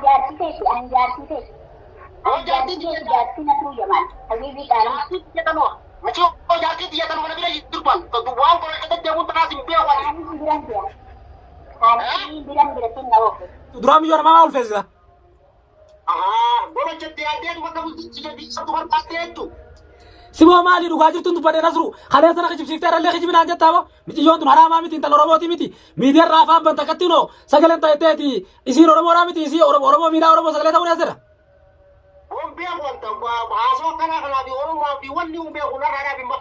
Jaartii teeti, an jaartii teeti. Yoo An jaartii jaartii tiyya teeti, jaartii Nasruu Jamaal. Habiibii qaalii. Jaartii tiyya tanuma. Miciyoo jaartii tiyya tanuma na bira jirtu an. Waan gololcha deddeemuun tanaas hin beeku ani. Ani si biran jira. Ani biran jira sin na oofe. Duraa miyyoo namaa maa ulfeessita? Ahaa, gololchatti yaaddeetuma akka bultii tiyya diigsatu barbaadde jettu. Simoo maali dhugaa jirtuun dubbadhe Nasru kaleessa na kijibsiiftee irrallee kijibinaan jettaa moo miciyyoon tun haraamaa miti intala Oromooti miti miidiyaa irraa afaan banta akkatti noo sagaleen ta'etteeti isiin Oromoodhaa miti isii Oromoo miidhaa Oromoo sagalee ta'uu dhiyeessira. Waan beeku wanta haasoo akkanaa kanaa fi Oromoo fi wanni hin beeku narraa dhaabi ma.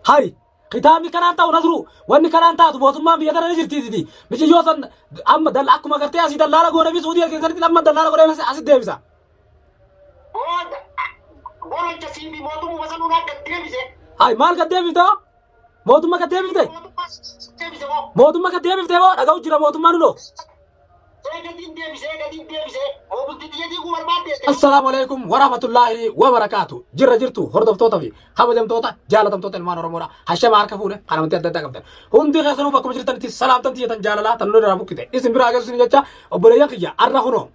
Hari kitaabni kanaan ta'u Nasru wanni kanaan taatu mootummaan biyya tana ni jirtiititi miciyyoo san amma dalla akkuma gartee asii dallaala goone fi suudii keessatti amma dallaala godhee asitti deebisa. Booda gololcha sii fi mootummaa sanuu naa gad deebise. Hay maal gad deebifte hoo? Mootummaa gad deebifte? Mootummaa deebise moo? Mootummaa gad deebifte hoo? Dhaga'u jira mootummaan hunoo. Gadiin deebisee gadiin deebisee moo bultii tiyya diiguu barbaadde? Assalaamu alaikum warahmatullaahi wabarakaatu. Jirra jirtu hordoftoota fi kabajamtoota jaalatamtoota ilmaan Oromoodha. Hashama harka fuune kan amantii adda addaa qabdan. Hundi keessanuu bakkuma jirtanitti salaamtan tiyyatan jaalalaa tan nurraa buqqite. Isin biraa geessu isin jecha obboleeyyan kiyya arra kunoo.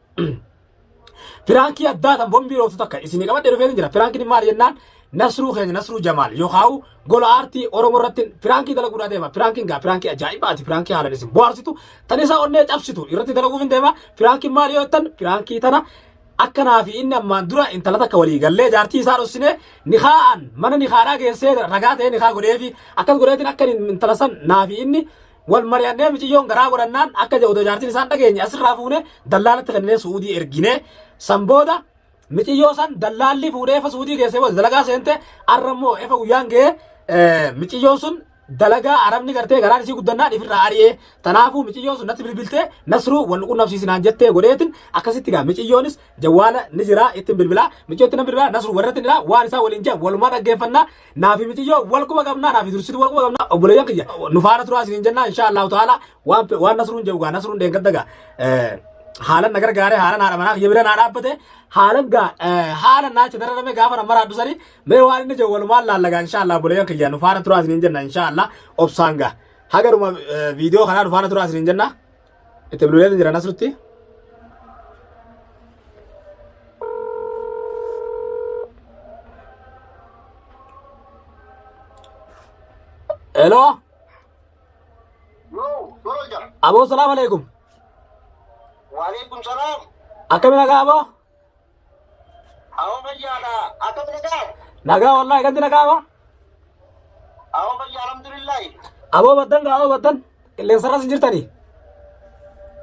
Piraankii addaa tan bombii roobsu takka isinii qabadhee dhufee jira. Piraankiin maali jennaan Nasruu keenya Nasruu Jamaal yookaan gola aartii Oromoo irratti piraankii dalaguudhaa deema. Piraankiin gaa piraankii ajaa'ibaati. Piraankii haalaan isin bohaarsitu tan isa onnee cabsitu irratti dalaguuf hin deema. Piraankiin maali yoo jettan piraankii tana akka naa fi inni ammaan dura intala takka walii gallee jaartii isaa dhossinee nikaa'an mana nikaadhaa geessee ragaa ta'ee nikaa godheefi akkas godheetiin akka intala san naa fi inni Wal mari'annee miciyyoon garaa godhannaan akka jedhu otoo jaartiin isaan dhageenye asirraa fuune dallaalatti kenninee Su'uudii ergine. San booda miciyyoo san dallaalli fuudhee efa Su'uudii geessee booda dalagaa seente arra immoo efa guyyaan ga'ee miciyyoon sun dalagaa arabni gartee garaan isii guddannaan ifirraa ari'ee tanaafuu miciyyoon sun natti bilbiltee Nasruu wal qunnamsiisi naan jettee godheetin akkasitti gaa miciyyoonis jawwaala ni jira ittiin bilbilaa miciyyootti nan bilbilaa Nasruu warratti ni waan isaa waliin jaa walumaa dhaggeeffannaa Naafi miciyyoo wal quba qabnaa naafi dursitu wal quba qabnaa obboleeyyan kiyya nu faana turaa isiniin jennaa insha Allahu ta'ala waan waan Nasruun jedhu gaa Nasruun deengadda gaa haalan na gargaare haalan haadha manaa kiyya bira naa dhaabbate haalan gaa haalan naacha dararame gaafa na maraadhu sani mee waan inni jedhu walumaan laalla gaa insha Allah obboleeyyan kiyya nu faana turaa isiniin jenna insha Allah obsaan gaa hagaruma viidiyoo kanaa nu faana turaa isiniin jenna itti bilbileetiin jira Nasrutti. Hello. Yoo gololcha. Aboo salaam alaikum. Waalaikum salaam. Akkami nagaa aboo? Awwa fayyaadha. Akkam nagaa? Nagaa wallahi ganti nagaa aboo? Awwa fayyaa alhamdulillahi. Aboo baddan gaa aboo baddan qilleensarras hin jirtanii?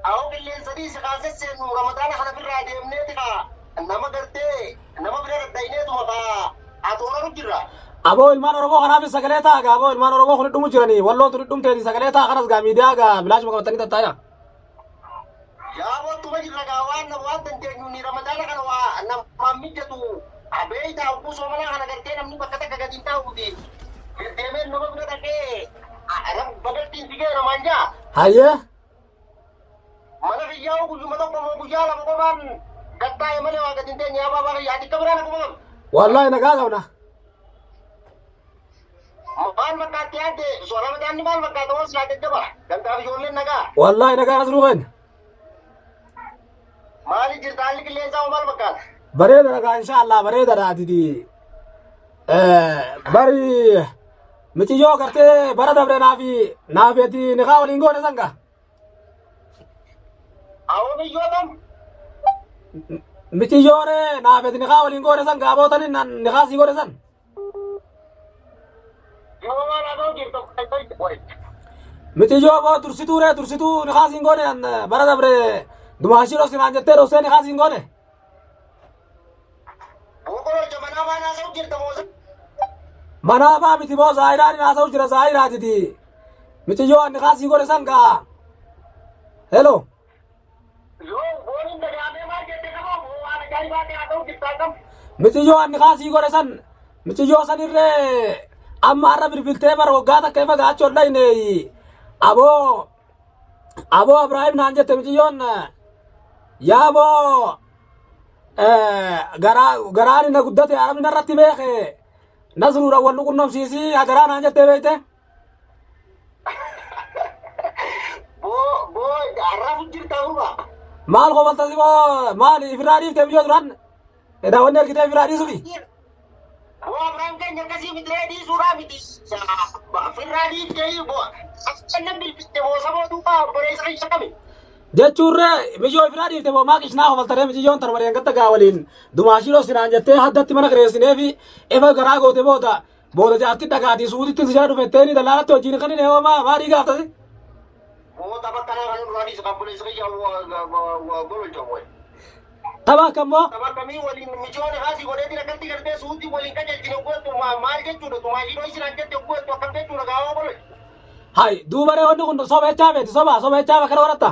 Awwa qilleensa dhiisi kaasee seenu ramadaana kana birraa deemneeti kaa nama gartee nama bira dadhayineetuma kaa atooranu jirra. Aboo ilmaan Oromoo kanaafis sagalee ta'a gaa aboo ilmaan Oromoo kun dhumuu jiranii walloon tun dhumteeti sagalee ta'a kanas gaa miidiyaa gaa bilaashuma qabatanii tattaa'ina. Yaa wattuma jirra gaa waan waan dandeenyu ni ramadaana kana waa namaan mijatu beeytaa hogguu soomanaa kana gartee namni bakka takka gadi hin taa'uuti deddeemee nama bira dhaqee bagattiin si ga'e namaan jaa. Hayyee. Mana kiyyaa guyyuma tokko moo guyyaa lama qofaan gattaa'e malee waa gadi hin teenye yaa baabaa kiyyaa ati akka biraa naguma qabda. Wallaahi nagaa qabna. Maal fakkaatti yaadde ramadaanni maal fakkaata waan silaa jajjaba gandaaf ijoolleen nagaa. Wallaahi nagaa Nasruu keenya. Maali jirta haalli qilleensaa hoo maal fakkaata? Bareeda nagaa insha Allah bareeda dha atiti. Bari miciyyoo gartee bara dabre naafi naafi ati nikaa waliin goone sanga. Awoo biyyoo tam Miciyyoo ree naafi ati nikaa waliin goone san gaabootani nikaa sii goone san. yoo maal haa ta'u jirta Miciyyoo boo dursituu ree dursituu nikaa siin goone an bara dabre dumaashii dhosinaan jettee dhossee nikaa siin goone. Boqoloo jamanaa maal haasa'u jirta moo Manaa baa miti boo zaayiraan hin haasa'u jira zaayiraatiti. Miciyyoo an nikaa sii godhe san gaa. Hello. Yoo booniin dagaamee maal jette qaboo moo waan ajaa'ibaa ta'e haasa'u jirta akkam? Miciyyoo an nikaa sii godhe san miciyyoo san irree amma har'a bilbiltee bara waggaa takka ifa gaachoo dhayne aboo aboo Abrahaam naan jette miciyyoon yaaboo garaa garaan na guddate arabni narratti beeke nasruudha wal nu qunnamsiisii hagaraa naan jettee beekte. Boo boo arraafu jirta huba. Maal kofalta si moo maali ifirraa dhiiftee biyyoo duraan daawwanni argitee ifirraa dhiisufi? Boo Abrahaam keenya akkasii miti ree dhiisuudhaa miti. Firraa dhiiftee boo akka bilbilte boo saboo duukaa obboleessa keessa qabe. Jechuurree miyyoo ifirraa dhiifte moo maa qishnaa kofaltaree miciyyoon tarma dheengatta gaa waliin dumaashii dhoosinaan jettee haddatti mana kireessinee fi ifa garaa goote booda booda jaarti dhagaatii suutitti si jala dhufetteeni dallaalatti hojiin kan inni maa maa dhiigaaftasi. Boo tapha kanaa kan irraa dhiisa obboleessa kiyya gololcha wayi. Tapha akkam moo? Tapha akkamii waliin mijoon haasii godheetiin akkatti gartee suutii waliin qajeelchine oggoottu maal jechuudha dumaashii dhoosinaan jette oggoottu akkam jechuudha gaawoo gololcha. Hay duuba ree wanni kun soba jechaa beeti soba soba jechaa bakka godhatta.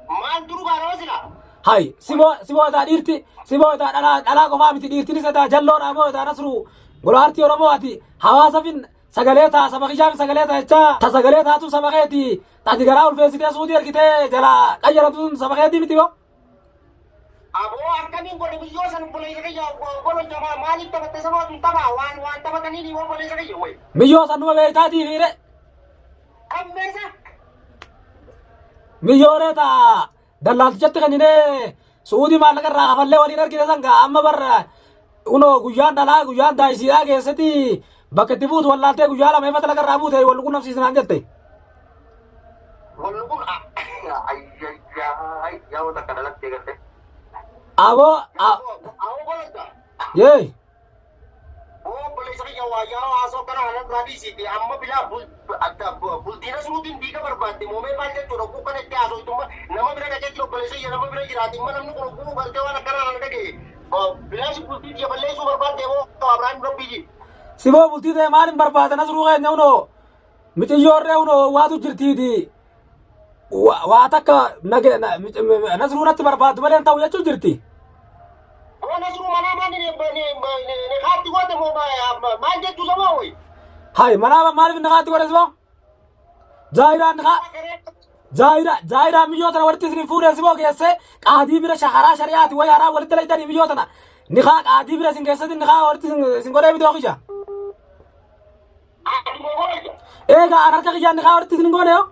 Maal duru gaara sila? Hay siboo siboo etaa dhiirti siboo etaa dhalaa dhalaa qofaa miti dhiirtinis etaa jalloodha moo etaa nasru golaartii Oromoo ati hawaasa fin sagalee taa saba kiyyaaf sagalee taa jechaa ta sagalee taatu saba keeti ati garaa ulfeessitee suutii ergitee jalaa qayyaramtu sun saba keetii miti moo. Aboo akkamiin godhe biyyoo san obboleessa kiyya gololcha maaliif taphatte saboo tun tapha waan waan taphatanii obboleessa kiyya wayi. Miyyoo san numa beektaatii fiire Kammeessa. miyyooree taa dallaaltichatti kenninee suudii maallaqa irraa kafallee waliin argite san gaa amma barra unoo guyyaan dhalaa guyyaan daayisiidhaa keessatti bakka itti buutu wallaaltee guyyaa lama ifa dalaga irraa buute wal qunnamsiisnaan jette. Wallu kun ayyaa yaa takka dhalattee garte. Aboo Aboo gololcha. yee Obboleessa kiyya waa yeroo haasoo kana haala duraa dhiisiiti amma bilaa bultiina suutiin diiga barbaadde moomee maal jechuudha oguu kana itti haasoo ittuma nama bira dhaqee jira obboleessa kiyya nama bira jiraati imma namni kun oguu galtee waan akkanaa kana dhagee bilaashi bultii kiyya balleessuu barbaadde moo Abrahaam Rabbii siboo bultii ta'e maal hin barbaadan asiruu keenya unoo miciyyoorree unoo waatu jirtiiti waa takka nasruu natti barbaaddu malee hin ta'u jechuu jirti. Boo Nasruu manaa maal ni haatti goote moo maal jechuu sabaa wayi. Hay manaa maaliif inni haatti godhe siboo? Zaahiraan zaahira zaahiraan miyyoo tana walitti isin fuudhee siboo geesse qaadii bira shaharaa shari'aati wayi haraa walitti laydanii miyyoo tana nikaa qaadii bira isin keessatti nikaa walitti isin godhee bitoo kiyya. Ati moo gololcha. Eegaa an harka kiyyaan nikaa walitti isin goone yoo.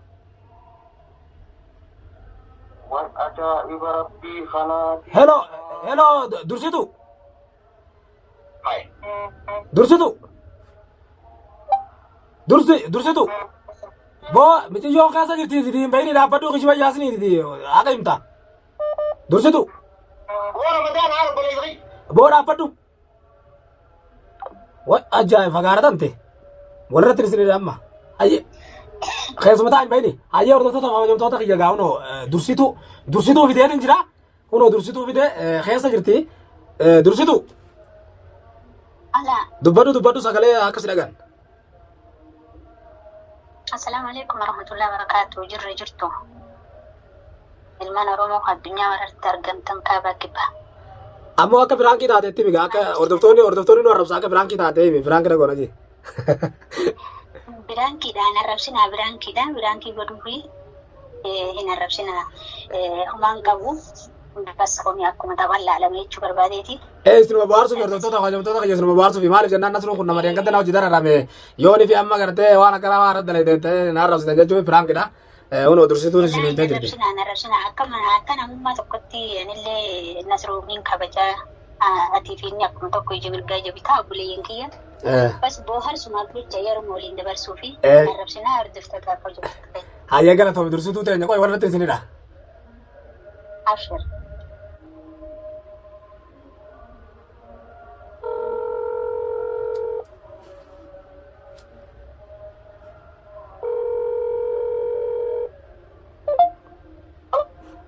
Waan ajaa'iba rabbii kanaati. Hello hello dursitu Hai. dursitu dursi dursitu boo miciyyoon keessa jirti hin bayini dhaabbadhu kishiba yaasniiti haqa himta dursitu Boo Ramadaan haala obboleessa kiyya. boo dhaabbadhu Wa ajaa'iba fagaara tante walirratti isin amma ayye keessuma taa'in bayini hayyee hordoftoota kabajamtoota kiyya gaa kunoo dursituu dursituu fideen hin jira kunoo dursituu fidee keessa jirti dursituu Ala, dubbadhu dubbadhu sagalee akka si dhagan. assalaamu alaikum warahmatullahi wabarakatuh. Jirri jirtu. Ilmaan Oromoo addunyaa mararratti argamtan kaabaa kibbaa. Ammoo akka piraankii taateetti miga akka hordoftoonni hordoftoonni nu arrabsa akka piraankii taatee himi piraankii na goona jee. Piraankiidhaan arrabsinaa piraankiidhaan piraankii godhuu fi hin arrabsinaa humaan qabu. Bas qomi akkuma taphaan laalame jechuu barbaadeeti. Ee isinuma bohaarsuuf hordoftoota kabajamtoota kiyya isinuma bohaarsuuf maaliif jennaan nasruun kun nama deengatti na hojii dararame yooni fi amma gartee waan akkanaa waan irratti dalagde ta'ee na arrabsitan jechuun piraankidha. Kunoo dursituun isin Wallaahi hiitee jirti. arrabsinaa arrabsinaa akka akka namummaa tokkotti anillee Nasruu niin kabajaa atii fi inni akkuma tokko ija mirgaa ija bitaa obboleeyyan kiyya. Bas booharsumaaf jecha yeroo waliin dabarsuu fi arrabsinaa hordoftoota kabajamtoota. Hayyee galatoomi dursituu teenya qoy walirratti isinidha. Abshir.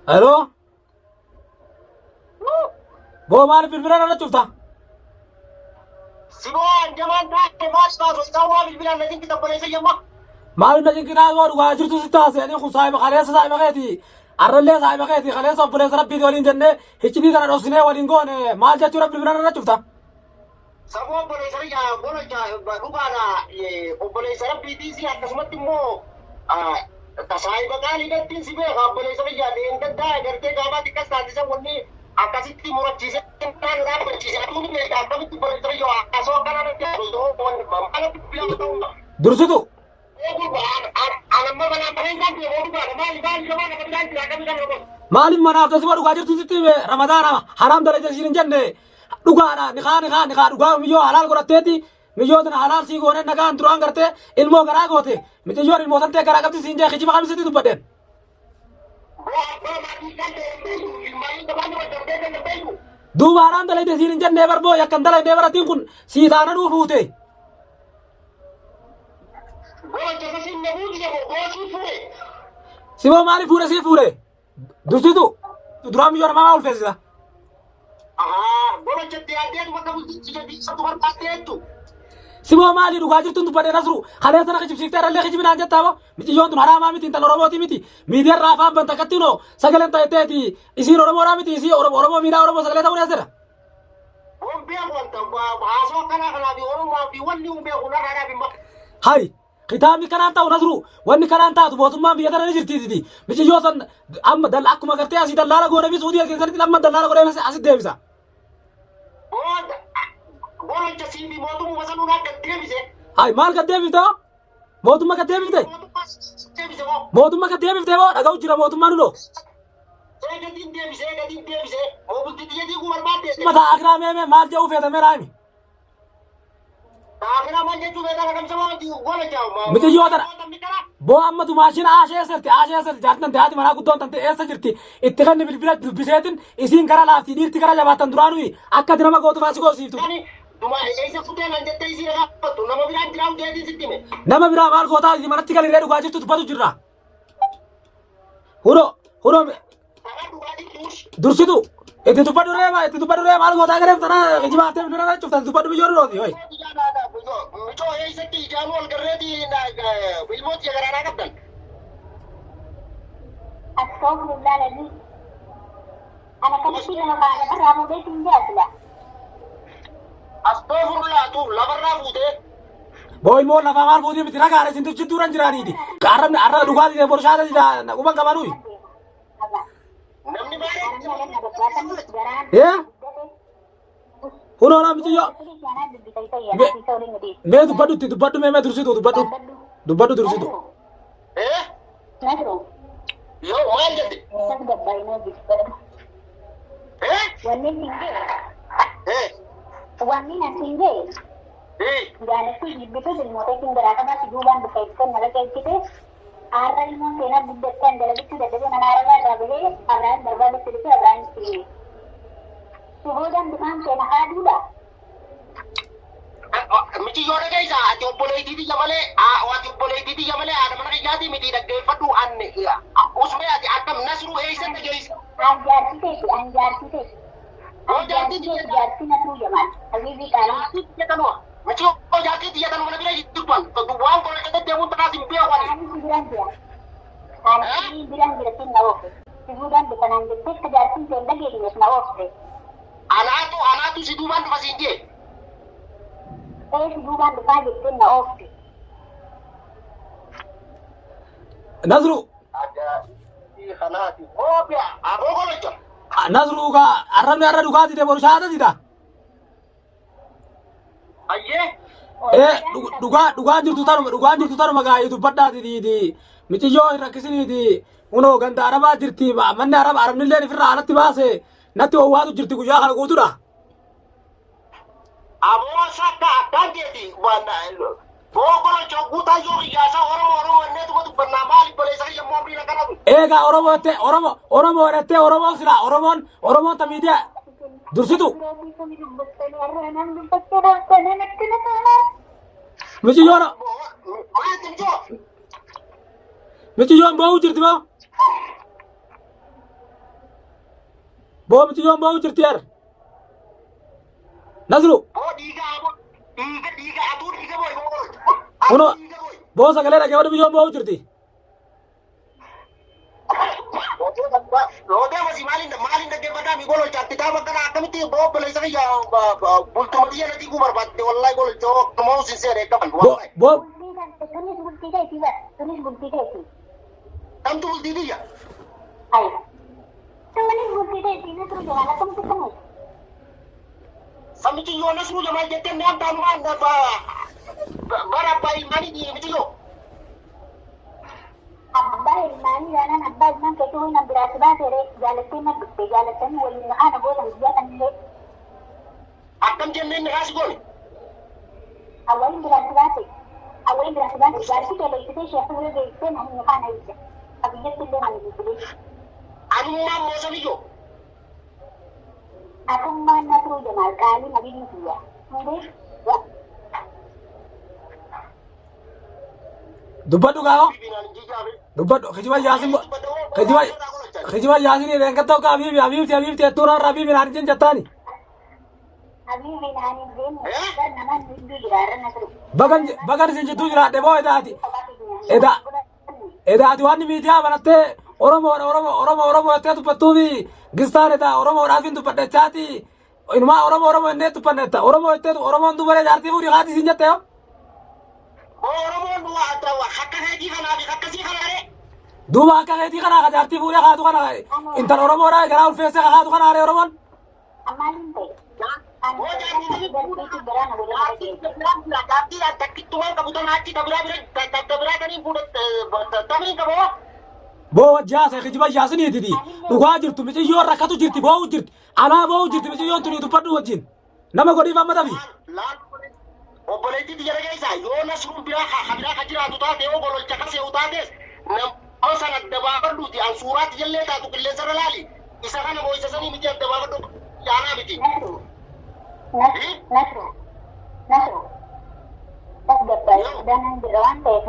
Hello? Boo maaliif bilbila irra cufta? Siboo anjamaan taate maal baasu isaa waa bilbilaan na dinqita obboleessa yamma. Maaliif na cinqitaa boo dhugaa jirtu si taasise kun saahiba kaleessa saahiba keeti. Arrallee saahiba keeti kaleessa obboleessa rabbiiti waliin jennee hiccitii tana dhoksinee waliin goone maal jechuudha bilbila irra cufta? Saboo obboleessa kiyya gololcha dhugaadha obboleessa rabbiitiis akkasumatti immoo saahiba qaaliidhattiin si beeka obboleessa kiyya deengaddaa gartee gaafaa xiqqas taasisan wanni akkasitti murachiisee naan dhaabbachiise atuu ni beeka akkamitti obboleessa kiyya haasoo akkanaa natti haasoo maal ta'uu Dursitu Anamma banaan bareen kan ta'e dhugaadha maali maali gamaa nama biraan jira akkamii kan godhu. Maaliif manaaf tasuma dhugaa jirtu sitti hime Ramadaana haraam dalaja siin hin jenne dhugaadha nikaa nikaa nikaa dhugaa miyyoo halaal godhatteeti miyyoo tana halaal sii goone nagaan duraan gartee ilmoo garaa goote miciyyoon ilmoo tantee garaa qabdi siin jee kijiba kam sitti dubbadheen. Duuba haraam dalagde siin hin jennee barboo yakkan dalagnee baratiin kun sii taananuu fuute. Simoo maaliif fuudhe sii fuudhe? Dursitu duraan miyyoo namaa maa ulfeessita? Simoo maali dhugaa jirtuun dubbadhe Nasru kaleessa na kijibsiiftee irrallee kijibinaan jettaa moo miciyyoon tun haraamaa miti intala Oromootii miti miidiyaa irraa afaan banta akkatti noo sagaleen ta'etteeti isiin Oromoodhaa miti isii Oromoo Oromoo miidhaa Oromoo sagalee ta'uu ni asirra. Hay kitaabni kanaan ta'u Nasru wanni kanaan taatu mootummaan biyya tana ni jirtiititi miciyyoo san amma dalla akkuma gartee asii dallaala goone fi suudii keessatti amma dallaala godhee asi deebisa. Hay maal gad deebifte hoo? Mootummaa gad deebifte? Mootummaa gad deebifte hoo? Dhaga'u jira mootummaan hunoo. Mata akiraa mee mee maal jedhuu feeta mee raayimi? Miciyyoo tana boo amma dumaashin aashee eessa jirti aashee eessa jirti jaartin tante haati manaa guddoon tante eessa jirti itti kenni bilbila dubbiseetin isiin gara laaftii dhiirti gara jabaattan duraanuyi akka ati nama gootu faasi goosiiftu. Nama biraa maal gootaa manatti galirree dhugaa jirtu dubbatu jirra. Huno huno Dursitu itti dubbadhu ree itti dubbadhu ree maal gootaa gareef tana kijibaaftee bidura na cuftan dubbadhu biyyoo durooti hoy. Micoo eessatti ijaanuu wal garreeti ilmooti garaanaa qabdan. Astaghfirullah lazim. Ana kanatti nama kaa lafarraa fuudhee siin jaa sila. Astaghfirullah tu lafarraa fuutee. Boo ilmoo lafaa maal fuutii miti ragaadha isin jidduu ran jiraaniiti. Arrabni arraba dhugaatii ta'e borshaata jira quban qabanuyi. Namni baay'ee. Ee hunoo naa mitiyyoo mee dubbadhu itti dubbadhu mee mee dursitu dubbadhu dubbadhu dursitu. Eh? Yoo maal jette? Eh? Eh? Wanni natti hin ga'e Eh? jaalatti jibbite ilmoota isin garaa qabaatti duubaan dhufa ibsan mala keechite har'a ilmoon seenaa guddattan dalagitti dadhabee mana arabaa irraa bahee Abrahaam barbaadutti dhufe Abrahaam itti hime. Si boodaan bishaan seena haaduudha. Miti yoo dhageessa ati obboleettii tiyya malee ati obboleettii tiyya malee haadha mana kiyyaatii miti dhaggeeffadhu an usmee ati akkam Nasruu eessa dhageessa? An jaartii teeti, an jaartii teeti. An jaartii teeti, jaartii Nasruu Jamaal. Habiibii qaalii. Jaartii tiyya tanuma. Miti yoo jaartii tiyya tanuma na bira jirtu an waan qoricha deddeemuun tanaas hin beeku ani. Ani si biraan jira. Ani biraan jira sin na oofe. Si boodaan dhufa naan jettee akka jaartiin kee hin dhageenyeef na oofte. Anaatu anaatu si duubaan dhufa siin jee. Ee si duubaan dhufaa jettee na oofte. Nasru Ajaa'ibsi kanaati. Hoobiya aboo qoricha. Nasru gaa arrabni arra dhugaatii ta'e borshaata jira. Ayyee. Ee dhugaa dhugaan jirtu tanuma dhugaan jirtu tanuma gaa'ii dubbadhaati diidi miciyyoo hin rakkisiniiti kunoo ganda arabaa jirti manni araba arabnillee ifirraa alatti baase natti owwaatu jirti guyyaa kana guutuudha. Aboo sakka akkaan jeeti waan boo qoricha guutaa yoo kiyyaasaa Oromoo Oromoo inneetuma dubbannaa maali obboleessa kiyya immoo amriin akkana kun. Eegaa Oromoo jettee Oromoo Oromoo jettee Oromoon silaa Oromoon Oromoon ta miidiyaa dursitu miciyyoon Maal timjoo? miciyyoon boo'uu jirti moo boo miciyyoon boo'uu jirti yar Nasru Boo dhiiga aboo dhiiga dhiiga atuu dhiiga boo'i boo qoricha. Kunoo Atuu dhiiga boo'i. boo sagalee dhaggeeffadhu miciyyoon boo'uu jirti. Yoo deemasi maaliin maaliin dhaggeeffataa mi gololcha kitaaba kana akkamitti boo obboleessa kiyya bultuma biyya na diiguu barbaadde wallahi gololcha moo sin seene qaban Boo wallahi. boo Tunis bultii keetii bar. Tunis bultii keetii. Kamtu bultii biyya? Ayi. Tunis bultii keetii Nasruu Jamaal akkamitti tunis? Samichi yoo Nasruu Jamaal jettee naan taanumaan bara abbaa ilmaanii miti yoo. Abbaa ilmaanii jaanaan abbaa ilmaan keetii wayii nan biraa si baaseere jaalattee na dhufte jaalattanii waliin haana gootan guyyaa kanillee. Akkam jennee inni kaasi goone? Awwaliin biraa si baase. Awwaliin biraa si baase. Jaarsi kee beeksisee sheekh bira geessee na inni haana ibsa. Abiyyatti illee mana bilbilee. Anummaan moosaniyyoo. Atummaan Nasruu Jamaal qaalii nabiyyi kiyya. Hundee Dubbadhu gaafo. Dubbadhu kijiba yaasin kijiba kijiba yaasin reengatta ogaa habiibi habiibti habiibti ettuura irra habiibi naan jin jettaani. Habiibi naan hin deemne bar namaan hedduu jira irra Nasruu. Bagan bagan isin jidduu jiraadhe boo edaati. Eda edaati waan miidiyaa banattee Oromoodha Oromoo Oromoo Oromoo jettee dubbattuufi gistaan edaa Oromoodhaaf hin dubbadhechaati. Inumaa Oromoo Oromoo jennee dubbannetta. Oromoo jettee Oromoon dubaree jaartii fuudhii haati isin jette yoo. Oromoon akka keetii kanaa fi akkasii kanaa. Duuba akka keetii kanaa ka jaartii fuudhee haatu kana intala Oromoodhaa garaa ulfeessee ka haatu kana haree Oromoon. Maaliin ta'e? Ani garaa na godhee bara geesse. Jaartii takkittumaan qabu tana achi tabiraa bira tabiraa taniin fuudhe tamiin qabu. Boo wajjaasa kijiba yaasiniititi dhugaa jirtu miciyyoon rakkatu jirti boo'u jirti anaa boo'u jirti miciyyoon tuni dubbadhu wajjin nama godhiif amma tafi. Obboleettii biyya dhageessaa yoo Nasruun biraa ka biraa ka jiraatu taate yoo gololcha ka se'u taates nama sana adda baafadhuuti an suuraatti jallee taatu qilleensarra laali isa kana moo isa sanii miti adda baafadhu yaanaa miti. Nasruu. Nasruu. Nasruu. Tasgabbaa'ee danaan jira waan ta'eef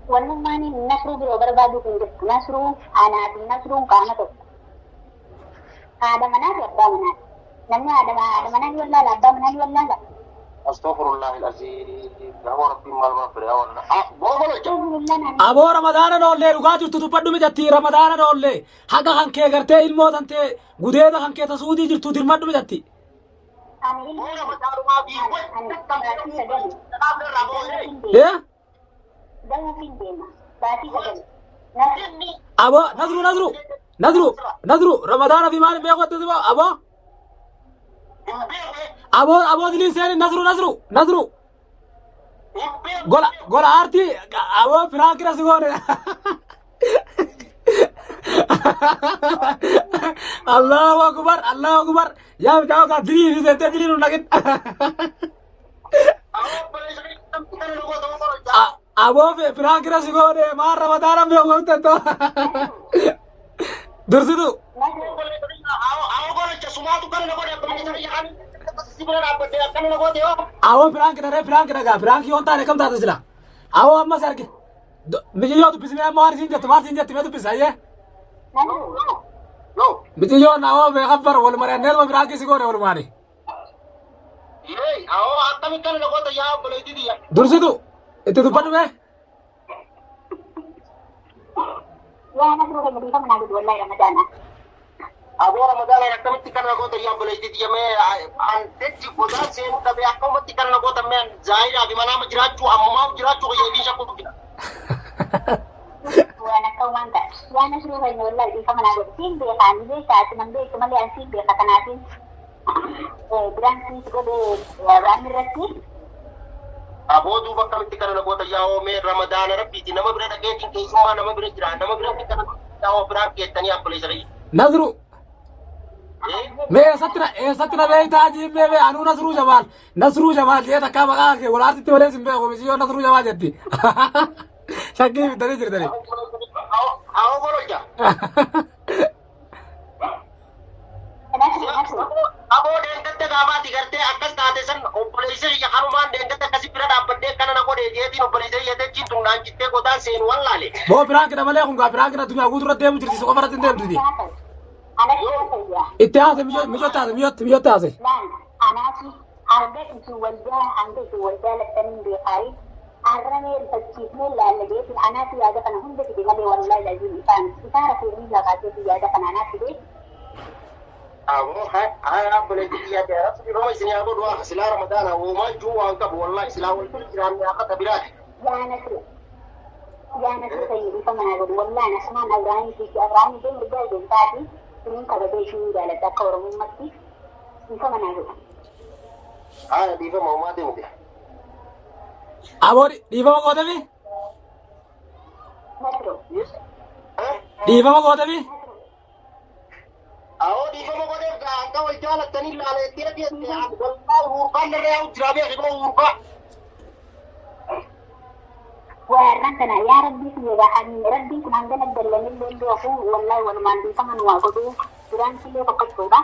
wannummaan Nasruu biroo barbaaduu hin jirtu. Nasruu anaa fi Nasruun qaama tokko. Haadha manaa fi abbaa manaati. Namni haadha manaa ni wallaala abbaa manaa ni wallaala. Astaghfirullah al-azim. Yaa Rabbi maal maal fedhe yaa wallah. Ah, boo gololcha. Aboo ramadaana dhoollee dhugaa jirtu dubbadhu mijatti ramadaana dhoollee haqa kan kee gartee ilmoo tantee gudeeda kan kee tasuudii jirtu dirmadhu mijatti. Ani Boo ramadaanumaa fi ani baatii sagal. Eh? Gahuuf hin deema. Baatii sagal. Nasruu. Aboo Nasru Nasru Nasru Nasru ramadaana fi maal beeku adda aboo aboo aboo diliin seeni Nasru Nasru Nasru gola gola aartii aboo firaankira si goone. Allahu akbar Allahu akbar yaa bitaawo kaa dilii fi seentee dilii nu naqin. Aboo firaankira si goone maal ramadaana beeku jettoo dursitu. Awoo piraanki dharee piraanki dhagaa piraanki yoon taane kam taate sila. Awoo ammas arge. Miciyyoo dubbismee amma waan isiin jettu maal siin jetti mee dubbisa ayyee. Miciyyoon awoo beekan bar wal mari'anneetuma piraanki si goone walumaani. Dursitu itti dubbadhu mee. Yaa Nasruu keenya dhiifama naa godhu wallahi ramadaana. Aboo ramadaana akkamitti kana goota yaa obboleettii tiyya mee an jechi godaan seenuu dhabee akkamatti kana goota mee an zaahiraa fi manaama jiraachuu ammumaa jiraachuu kiyya ifiin shakkuu jira. Waan akka waan ta'a. Yaa Nasruu keenya wallahi dhiifama naa godhu. Siin beeka ani beeka ati nan beektu malee an siin beeka kanaatiin biraan siis godhee waan irratti. Aboo duuba akkamitti kana goota yaa oomee ramadaana rabbiiti nama bira dhaqeetiin keessummaa nama bira jira nama bira kana yaa oo biraan keettanii obboleessa kiyya. Nasru mee eessatti na beektaa jiimmee mee anuu Nasruu Jamaal Nasruu Jamaal jee takkaa maqaa kee walaartitti malee sin beeku miciyyoo Nasruu Jamaal jetti. Shakkii fidanii jirtanii. Awoo gololcha. Nasruu Nasruu. Aboo deengatta gaafaati gartee akkas taate san obboleessa kiyya kanumaan deengatta akkasi bira dhaabbadhee akkana na godhe jeetiin obboleessa kiyya jechiin tun naan jittee godaan seenu wallaale. Boo piraankidha malee kun gaa piraankidha addunyaa guutuu irratti deemu jirti si qofa irratti hin deemtuti. Anatti haasa'e. Itti haase mijotti haase mijotti mijotti haase. Laan anaati hanga isin waldaa hanga isin waldaa lattaniin beekaayi arramee rifachiifnee laalla jeetiin anaati yaada kana hunda fide malee wallahi laziin isaan isaan rafeerrii kaaseetii yaada kana anaa fide. Aboo haa obboleettii kiyya ta'e rabbi roma isin yaa godhu haa silaa ramadaana uumaan juu waan qabu wallahi silaa wal bira jiraanne akka biraati. Yaa Nasru yaa Nasru fayyadu dhiifama naa godhu wallahi asumaan Abrahaamii fi Abrahaamii deemu mirgaa ijooltaati siniin kabajee ishiin jaaladha akka Oromummaatti dhiifama naa godhu. Haa dhiifama uumaa deemte. Aboo dhiifama gootefi. Nasru. Dhiifama gootefi? Awoo dhiifama godheef gaa hanga wal jaalattanii ilaaleettee jette wallaahi hurbaan irra yaa'u jira beeki boo hurbaa. Warran kana yaa rabbii kiyya gaafanii rabbiin kun hangana dallanillee beeku wallaahi walumaan dhiifama nu haa godhu duraan sillee tokkochuudha.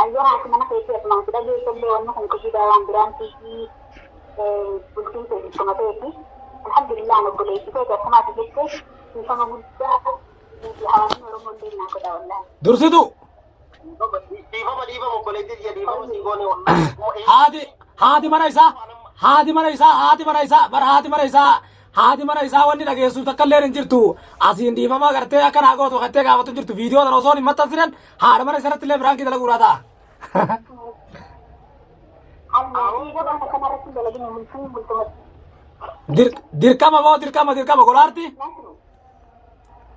Ayyoo haati mana keetii asumaan si dhageessellee wanni kun kijiba waan biraan fiigii bultiin kee bultuma teeti. Alhamdulillah an obboleessi teeti akkuma ati jette dhiifama guddaa hawaasni Oromoo illee naa godha wallaahi. Dursitu Dhiifama dhiifama obboleettii tiyya dhiifama sii goone wallaahi. Haati mana isaa haati mana isaa haati mana isaa bara haati mana isaa haati mana isaa wanni dhageessu takka illee hin jirtu. Asiin dhiifama gartee akka naa gootu kattee gaafatu hin jirtu. Viidiyoo tana osoo hin maxxansinen haadha mana isarratti illee biraankii dalaguudhaa ta'a. Waan akkanarratti dalagin bultiin bultuma. Dirqama moo dirqama dirqama golaarti? Nasru.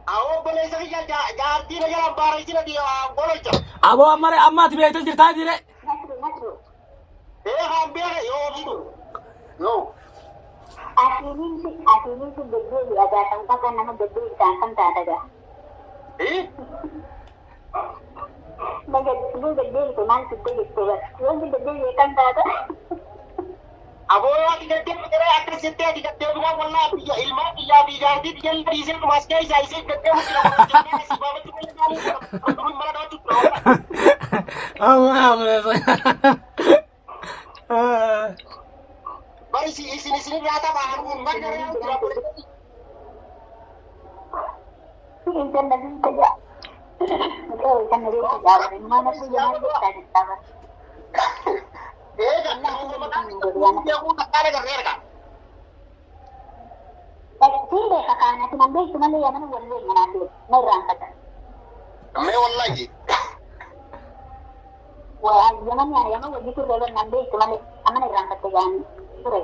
Awoo obboleessa kiyya jaartii na jalaan baaressina gololcha. Aboo amma amma ati beektee jirtaa jire. Nasru Nasru. Ee haan beeke yoo obsitu. Yoo. Asiiniin deddeebi agaatan bakka nama deddeebisan kan taata gaa. Eh? Yoo deddeebite maal fiddee jettee bara. Yoo deddeebi'e kan taata. Aboo yoo ati deddeebite akkas jettee ati deddeebinaa wallaahi biyya ilmaan biyyaa fi jaartii biyya dhiisee dhumaas keessa isee deddeebu jira wallaahi si baabachuu malee mana dhawachu tura wallaahi. Amma amaleessa. Bari isin isin irraa taphaan uummanni jira. Isan na beekta jaa. Isan na beekta jaa. Mana biyya maal jettaa jettaa bara. Eega nama maqaan beekuu takkaan agarree argaa. Siin beeka kaanati nan beektu malee yaman wal beekna naan beektu. Na irraanfata. Mee wallahi. Waa yaman yaman wajji turre bar nan beektu malee amma na irraanfatte jaanii ture.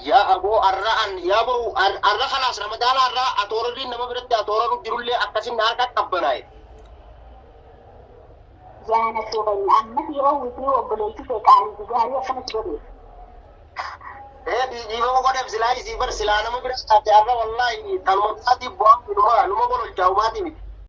Yaa aboo arra'an yaa boo arra khalaas ramadaana arra atoorarriin nama biratti atooraru jirullee akkasin na harka qabbanaa'e. Yaa Nasruu keenya ammas yeroo witii obboleessi kee qaalii fi gaarii akkanatti godhe. Ee dhiifama godheef silaa isii bar silaa nama bira taate arra wallahi tanuma isaatii bu'aa numa numa gololchaa umaatii miti.